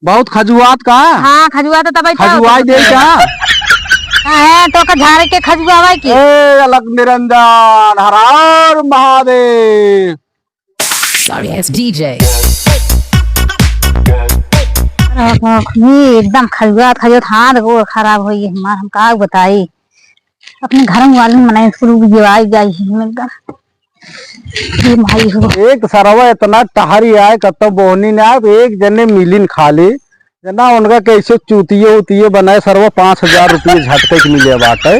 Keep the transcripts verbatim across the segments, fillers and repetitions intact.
बहुत खजुआत का? हाँ, खजुआत तबे तो खजुआई दे का? काहे, तो का झारे के खजुआवे के? ए, अलख निरंजन, हर हर महादेव। Sorry, it's D J। ये एकदम खजुआत, खजुआत, हाथ गोड़ खराब होई हमार, हम का बताई। अपने घर वाले मने स्कूल भी जवाई जाई है एकदम। ये माई हो। एक सरवा इतना टहरी आए, कतो बोहनी ना आए, एक जने मिलिन खाली, जना उनका कैसे चूतिये उतिये बनाए, सरवा पाँच हजार रुपये झटके के मिले बाटे।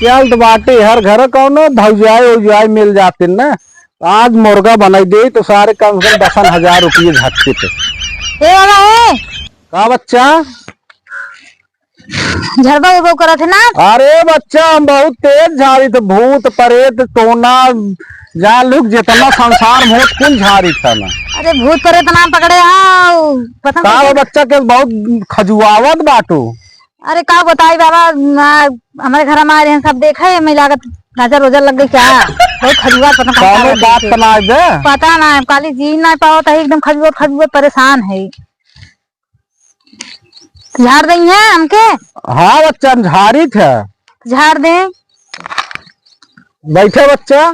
चल तो बाटे, हर घर कौनो धौजाई उजाई मिल जाते ना, तो आज मुर्गा बनाई दे, तो सारे कम से कम दसन हजार रुपये झटके थे। ए बाबा, ए। का बच्चा? झड़बा उबो करत है ना? अरे बच्चा, हम बहुत तेज झाड़ी थे, भूत, प्रेत, टोना, जालूक, जितना संसार में होत, कुल झाड़ी था ना। अरे भूत प्रेत ना पकड़े आओ, पसंद का हो करते। बच्चा के बहुत खजुआवत बाटू? अरे का बताई बाबा, ना, हमारे घर में आए रहे, सब देखे, मैं लागत नजर उजर लग गई क्या? बहुत खजुआत, पता कहाँ कौनो बात देखे। तो ना है बे? पता ना है, काली जी ना पावत है, एकदम खजुआत, खजुआत परेशान है। झाड़ देंगे हमके? हाँ बच्चा, हम झाड़ी थे। झाड़ दें। बैठे बच्चा।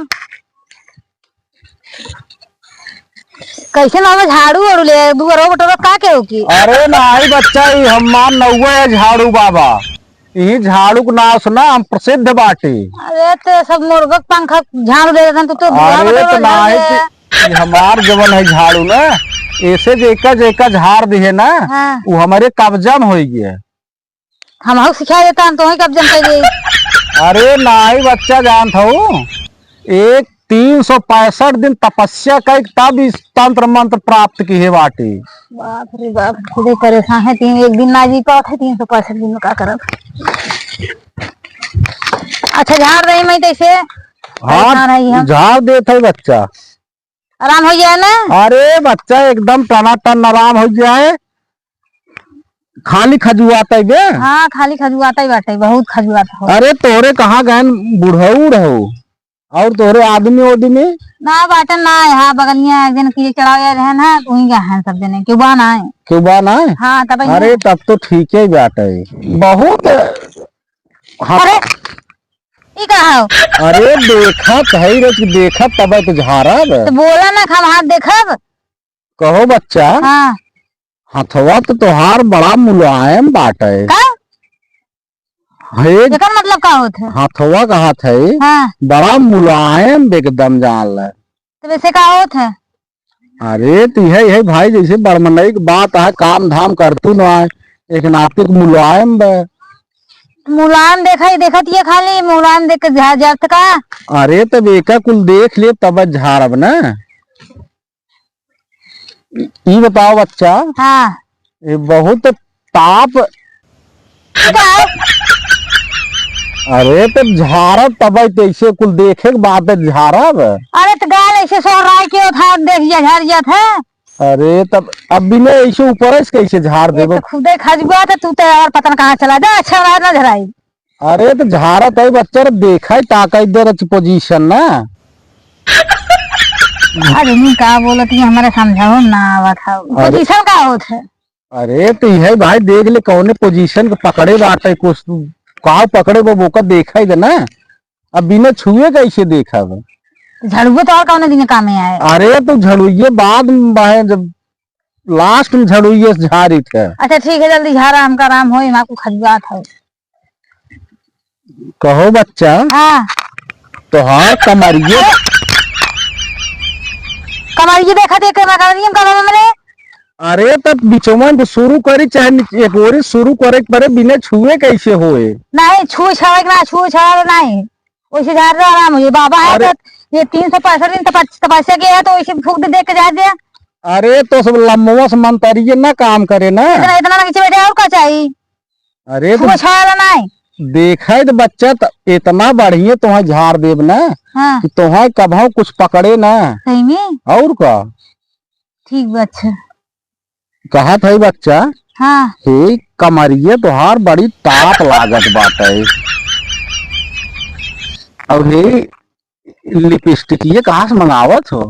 कैसे ना हो झाड़ू ओड़ू ले, दुआरो बटोरो का के हो की? अरे नाई बच्चा, ई हमार नौवा है झाड़ू बाबा। यही झाड़ू के नाव से ना हम प्रसिद्ध बाटी। अरे तो सब मुर्गा के पंखा झाड़ू दे देतन, तू तो दुआरो अरे तो बटोरो झाड़ नाई दे। तो ई हमार जवन है झाड़ू ना, ऐसे जेका जेका झाड़ दिहे ना, हाँ। वो हमारे कब्जा में होई गया। हमहू सिखा देता, हम तोही कब्जा में कर जाई। अरे नाई बच्चा, जानत हूँ, एक तीन सौ पैंसठ दिन तपस्या कई तब इस तंत्र मंत्र प्राप्त किहे बाटी। बाप रे बाप, खुदे परेशान है, तीन, एक दिन ना जी पावत है, तीन सौ पैंसठ दिन में का करब? अच्छा, झाड़ रही मैं तैसे, हाँ, परेशान है हम। झाड़ देत है बच्चा। आराम हो जाए ना? अरे बच्चा, एकदम टनाटन आराम हो जाए। खाली खजुआत है बे? हाँ, खाली खजुआत ही बाटे, बहुत खजुआत हो। अरे तोहरे कहाँ गए बुढ़ऊ उढ़ऊ? और तोहरे आदमी ओदमी? ना बाटे ना, यहाँ बगलिया एक जन के चढ़ावे रहे ना, तो वहीं गए हैं सब जने, क्यों बा ना है? क्यों बा ना है? हाँ, तब अरे यहाँ तब तो ठीक है बाटे। बहुत हाँ। अरे, ई का हो? अरे देखत है रे, कि देखत तब तो झारब। तो बोला ना, हम हाथ देखब। कहो बच्चा, हाँ। हथवा तो तोहार बड़ा मुलायम बाटे। का? हे, एकर मतलब का होत है? हथवा कहत है, हाँ। बड़ा मुलायम एकदम जान ले। तो वैसे का होत है? अरे, तो यह, यह भाई, जैसे बड़मनई के बात है, काम धाम करतू ना है, एक नाते के मुलायम बा। मुलायम देखा ही, देखत ये खाली मुलायम देख के झा-, जात का? अरे, तब एका कुल देख ले, तब झारब ना। ई बताओ बच्चा, हाँ। ये बहुत ताप। का? अरे, तो झारब तब तो ऐसे कुल देखे के बाद झारब। अरे, तो गाल ऐसे सोहराए के उठा देख जा, झर जात है। अरे, तब अब बिना ऐसे ऊपर से कैसे झार अरे, देबो? तो खुदे खजुआ था, तू तो और पता न कहाँ चला जा, अच्छा बात ना झराई। अरे तो झारत है बच्चा रे, देखा ही ताकत दे रच पोजीशन ना। अरे नी का बोलत ये हमारे समझाओ ना आवत है। अरे। पोजीशन का होत है? अरे तो यह भाई देख ले कौने पोजीशन के पकड़े बाटे कुछ तू। का पकड़े वो ओकर देखा ही दे ना। अब बिना छुए कैसे देखा बे? झड़ुए तो और कौने दिन कामे आए? अरे तो झड़ुए बाद में बाहे जब लास्ट में झड़ुए से झारी थे। अच्छा ठीक है जल्दी झारा हमका आराम होई, हम आपको खजुआत है। कहो बच्चा, हाँ। तोहार कमरिये अरे! कमरिये देखा दे के मैं कमरिये में कमरिये में रे। अरे, तब बिचवा में शुरू करी, चाहे निच-, एक ओरी शुरू करे के परे, बिना छुए कैसे होए? नहीं, छुए छावे के ना, छुए छावे के नहीं। वैसे झाड़ दे, आराम हो जाए। बाबा है अरे! तो ये तीन सौ पैंसठ दिन तपस-, तपस्या किया है, तो वैसे फूंक दे, देख के झाड़ दिया। अरे, तो सब लम्बवा से मंतरिये ना काम करे ना। इतना, इतना ना नीचे बैठे, और का चाहिए? अरे तो छुआ छाया ना है। देखा है तो बच्चा त-, इतना बढ़िया तोहे झाड़ देब ना हाँ। कि तोहे कभौ कुछ पकड़े ना। सही में? और का? ठीक बा, अच्छा। कहत है बच्चा, हाँ। हे कमरिया तोहार बड़ी ताप लागत बाटे। और हे लिपस्टिक ये कहाँ से मंगावत हो?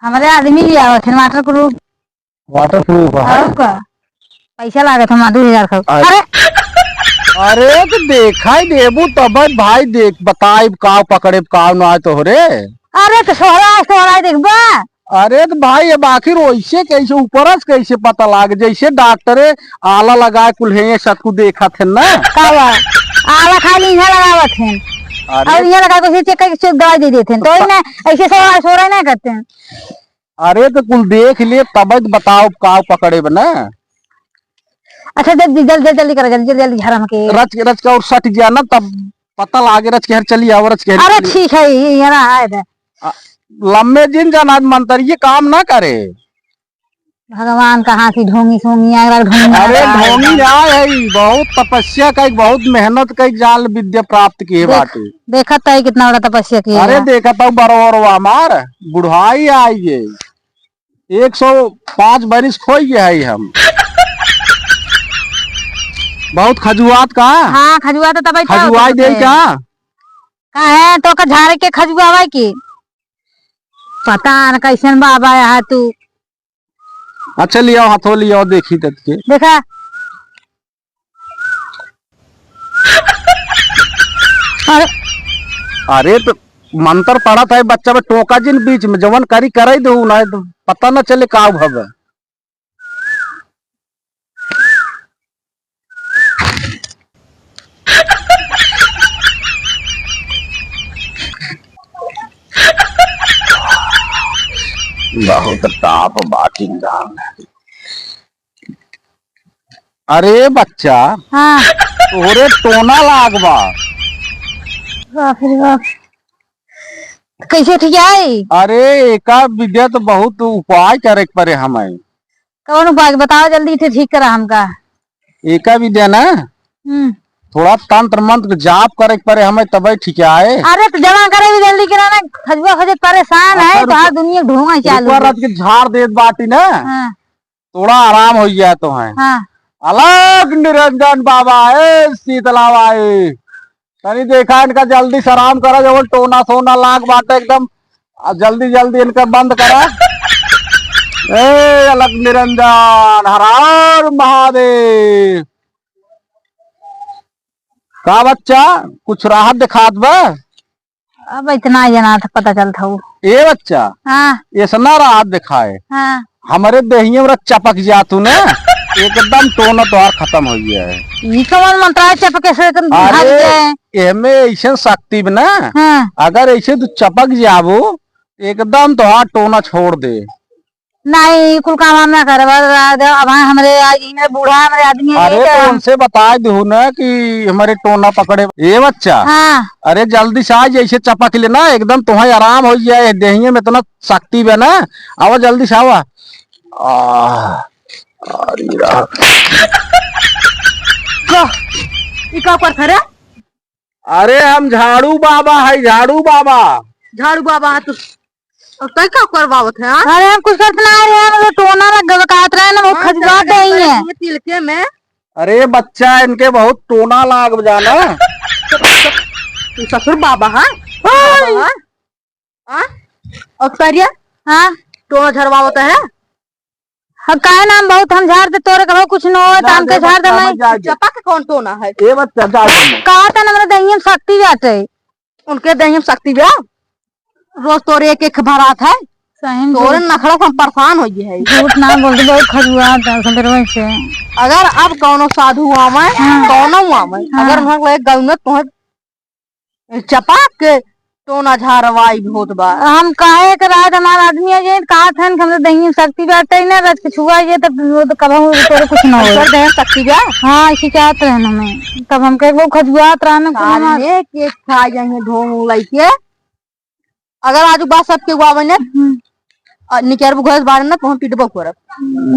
हमारे आदमी ले आवत है, वाटर प्रूफ। वाटर प्रूफ है? और का? पैसा लागत हमार दू हजार खाऊ। अरे। अरे, अरे तो देखाई देबू तब भाई, देख बताइब काव पकड़ेब काव ना आए तोहरे। अरे तो सोहरा, सोहरा देखबा। अरे तो भाई, अब आखिर वैसे कैसे, ऊपरस कैसे पता लाग, जैसे डॉक्टरे आला लगाए कुल है, ये सतकू देखत है ना। का बा? आला खाली इहाँ लगावत हैं। अरे। और इहाँ लगा के चेक करके दवाई दे देते हैं, तो ही ना, ऐसे सोहरा, सोहरा ना करते हैं। अरे तो कुल देख ले, तब तो बताओ काव पकड़ेब ना। अच्छा, जल्दी, जल्दी, जल्दी करा, जल्दी, जल्दी, जल्दी, घर हमके। रच के, रच के और सट गया ना, तब पता लागे, रच के हर चली आओ, रच के हर अरे चली। ठीक है, ये, ये रहा है इधर। आ, लम्बे दिन जाना मंत्र, ये काम ना करे। भगवान कहाँ की ढोंगी सोंगी आए, ढोंगी अरे आए। ढोंगी आए है, बहुत तपस्या का, बहुत मेहनत का, जाल विद्या प्राप्त किए देख, बाटे। देखत है कितना बड़ा तपस्या किए अरे है। देखत है बरोबर हमार बुढ़ाई आई है। एक सौ पाँच बरिस खोई गया है हम। बहुत खजुआत का? हाँ, खजुआत तो तबई तो खजुआई होत दे है। का? का है, तो का झारे के खजुआवा की? पता न कैसन बाबा है तू। अच्छा, लियाओ, हाथों लियाओ, देखी तत के। देखा। अरे। अरे, तो मंत्र पढ़त है बच्चा, में टोका जिन बीच में, जवन करी कराई दो ना, तो पता न चले का भव। बहुत ताप बाटिन दान। अरे बच्चा, हाँ। तोहरे टोना लाग बा। बाप रे बाप। कैसे ठीक आई? अरे एका विद्या तो बहुत उपाय करे के पड़े हमें। कौन उपाय बताओ जल्दी से ठीक करा हमका। एका विद्या ना, हम्म। थोड़ा तंत्र मंत्र जाप करे के पड़े हमें, तबे ठीक आए। अरे तो जमा करे भी जल्दी करा ना, खजुआ खजुआ परेशान है, अच्छा, तो रुको। हाँ दुनिया ढोंगा चालू रुको, है। रात के झाड़ देत बाटी ना। हाँ। थोड़ा आराम हो गया तो है। हाँ। अलग निरंजन बाबा, ए शीतला बाई, तनी देखा इनका जल्दी से आराम करा, जवन टोना सोना लाग बाटे एकदम, आ जल्दी जल्दी इनका बंद करा। ए अलग निरंजन, हर हर महादेव। का बच्चा, कुछ राहत दिखात बा? अब इतना जना था पता चलता हो। ए बच्चा, हाँ। ऐसना राहत दिखाए। हाँ। हमरे देहिया में चपक जा तू ना, एकदम टोना तोहार खत्म हो गया है। ई कौन मंत्र है चपके से एकदम भाग अरे, जाए? एमे ऐसे शक्ति बा ना, हाँ। अगर ऐसे तू चपक जाबो, एकदम तोहार टोना छोड़ दे। नहीं, कुल काम हम ना करब। अब हमरे आज ई मेरे बूढ़ा, हमरे आदमी है, अरे, ये तो क्या? उनसे बता दू ना कि हमारे टोना पकड़े। ए बच्चा, हाँ। अरे, जल्दी से आ, जैसे चपक ले ना, एकदम तुम्हें आराम हो जाए। देहिए में इतना शक्ति बा ना, आवा, जल्दी से आवा। आह, अरे राम। का? ई का करत है रे? अरे हम झाड़ू बाबा है, झाड़ू बाबा। झाड़ू बाबा है तू। और तै का करवावत है, हाँ? अरे हम कुछ करत ना रहे, हम लोग टोना लग गवा, कहत रहे ना, वो हाँ, खजुआ चला दे गया ही है। ये तिलके में। अरे बच्चा, इनके बहुत टोना लाग जाना। तू ससुर बाबा, हाँ? बाबा, हाँ? हाँ? और करिया? हाँ? टोना झरवावत है? हाँ, काहे ना हम बहुत हम झाड़ दे, तोरे कहो कुछ न होए, तो ना हमके दे झाड़ दे बच्चा, मैं। मत जा दे। चपा के कौन टोना है? ए बच्चा, जा दे। कहा था ना, हमरा दहिया में शक्ति बाटे। उनके दहिया में शक्ति बा? रोज तोरे एक एक भरात है। सही में तोरे झूठ। नखरा से हम परेशान हो गए है। झूठ ना बोल दे, बहुत खजुआ था संदर्भ से। अगर अब कौनो साधु आवे, हाँ। कौनो आवे, हाँ। अगर हम लोग एक गाँव में तोहे चपा के टोना झारवाई होत बा। हम काहे के रात हमार आदमी आ जाए, कहा था कि हमरे दहिया में शक्ति बाटे ना, रच के छुआ जाए, तब वो तो कबहू तोरे कुछ ना होए। तोरे दहिया में शक्ति बा? हाँ, ऐसे कहत रहन हमें। तब हम कहे, वो खजुआत रहन, कुल कान हमार में के खा जाइए ढोंग लइके। अगर आज बात सबके हुआ बने, हम्म। आ, निकेरबू घर से बाहर ना, तो हम पिटबो करब।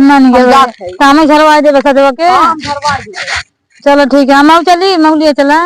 ना हम निकेरबू। जात है। तो हमें झरवा दे बस देवा के। हाँ, हम झरवा दे। चलो ठीक है, हम आऊ चली, मऊ लिए चला।